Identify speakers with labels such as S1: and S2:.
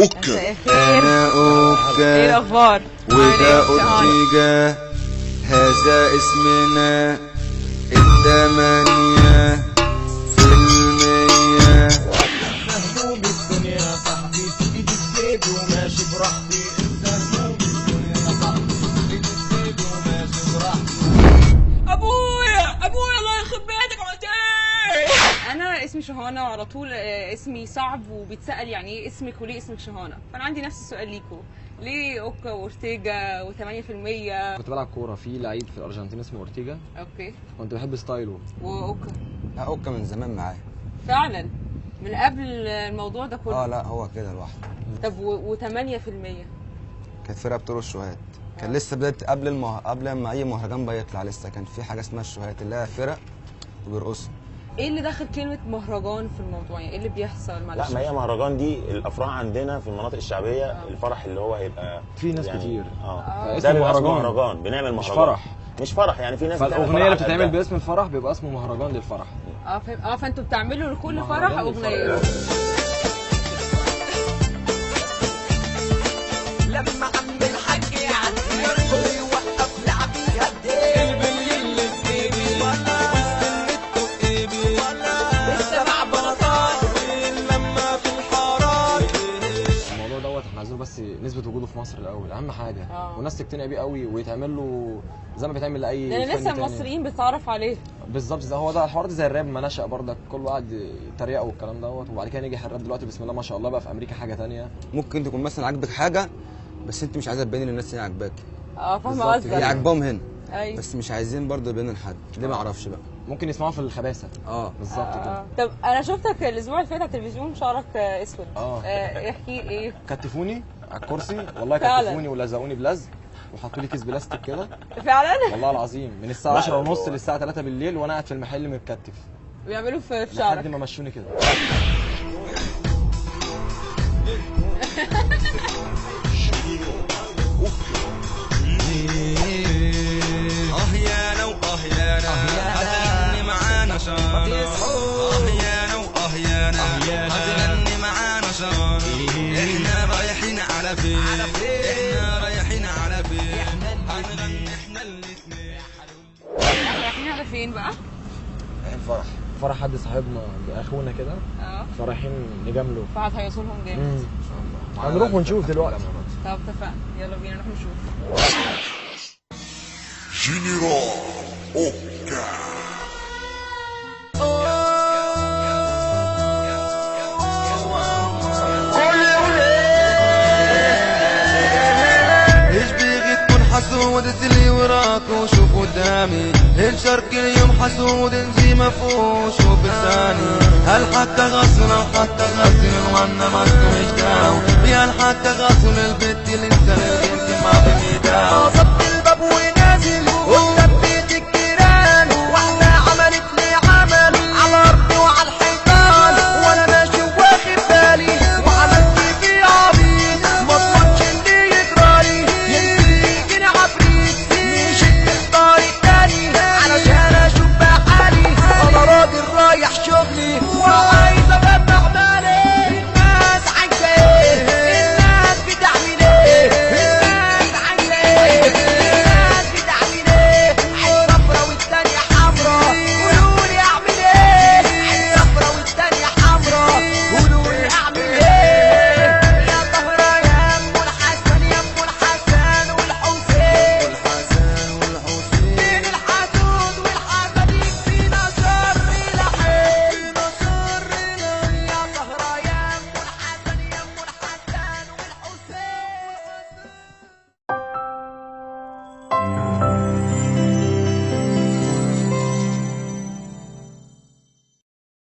S1: اوكا.
S2: انا
S3: ايه
S2: اوكا
S3: الاخبار؟
S2: وده اورتيجا، هذا اسمنا 8%.
S4: هموم الدنيا يا صاحبي في ايدي في وماشي براحتي. انت هموم الدنيا يا صاحبي في ايدي في وماشي براحتي.
S3: ابويا ابويا الله يخرب بيتك، عملت ايه؟ انا اسمي شهانه، وعلى طول اسمي صعب وبيتسال يعني ايه اسمك وليه اسمك شهانه، فانا عندي نفس السؤال ليكو، ليه اوكا واورتيجا و8%؟
S5: كنت بلعب كورة في لعيب في الارجنتين اسمه اورتيجا.
S3: okay.
S5: كنت بحب style ه.
S3: واوكا؟
S2: لا اوكا من زمان معايا
S3: فعلا من قبل الموضوع ده كله.
S2: لا هو كده لوحده.
S3: طب و8%؟
S2: كانت فرقه بترقص شوهات، كان لسه بداية قبل ما اي مهرجان بقى يطلع، لسه كان في حاجة اسمها الشوهات اللي هي فرق وبيرقصوا.
S3: ايه اللي دخل كلمة مهرجان في الموضوع؟ يعني ايه اللي بيحصل؟ معلش.
S6: لا ما هي مهرجان دي الافراح عندنا في المناطق الشعبية. الفرح اللي هو هيبقى
S5: في ناس
S6: يعني
S5: كتير.
S6: ده بيبقى اسمه
S5: مهرجان.
S6: مهرجان، بنعمل مهرجان
S5: مش فرح.
S6: مش فرح، يعني في ناس بتعمل
S5: فالاغنيه
S6: فرح
S5: اللي بتتعمل
S6: على
S5: باسم الفرح بيبقى اسمه مهرجان للفرح.
S3: فاهم. فانتوا بتعملوا لكل فرح اغنية.
S4: لما عم الحاج يعدي الكل يوقف لعبي هدي البلي اللي في ايدي والسنة في ايدي السبع بلاطات لما في الحارات.
S5: الموضوع دوت احنا عايزينه بس نثبت وجوده في مصر الاول، اهم حاجة. والناس تقتنع بيه قوي ويتعمل له زي ما بيتعمل لاي
S3: لان
S5: فن
S3: لسه
S5: تاني.
S3: المصريين بتتعرف عليه
S5: بالظبط. ده هو ده الحوار ده زي الراب ما نشأ برضك، كله قعد يتريقوا والكلام دوت، وبعد كده نجح الراب دلوقتي بسم الله ما شاء الله بقى في امريكا حاجة ثانية.
S2: ممكن تكون مثلا عاجبك حاجة بس انت مش عايزه تبيني للناس ان هي عاجباك.
S3: فاهمه قصدك.
S2: هي عاجباهم هنا.
S3: ايوه
S2: بس مش عايزين برضه يبينوا لحد، ليه ما اعرفش بقى.
S5: ممكن يسمعوا في الخباثه. بالظبط كده.
S3: طب انا شفتك الاسبوع اللي فات على التلفزيون شعرك اسود. احكي ايه؟
S5: كتفوني على الكرسي والله، كتفوني ولزقوني بلزق وحطوا لي كيس بلاستيك كده.
S3: فعلا
S5: والله العظيم من الساعة 10:30 للساعة 3 بالليل وانا قاعد في المحل متكتف.
S3: بيعملوا في شعرك
S5: لحد ما مشوني كده.
S2: اهيانا واهيانا هتغني معانا شانا. اهيانا واهيانا هتغني معانا شانا. احنا رايحين على فين؟ احنا رايحين على فين؟ هنغني احنا الاثنين.
S3: احنا رايحين على فين بقى؟
S2: رايحين فرح.
S5: فرح حد صاحبنا اخونا كده. فرايحين نجامله.
S3: فهتهيصوا لهم جامد
S5: ان شاء الله. هنروح ونشوف دلوقتي.
S3: طب اتفقنا، يلا بينا نروح نشوف.
S1: جنرال اوكا.
S2: ايش بيغي تكون حسود اللي وراك وشوف قدامي الشرق اليوم حسود انزي ما فوش وبلساني هل حتى غصن حتى غصن وانا ما انتو مش داو يا حتى غصن البت اللي انت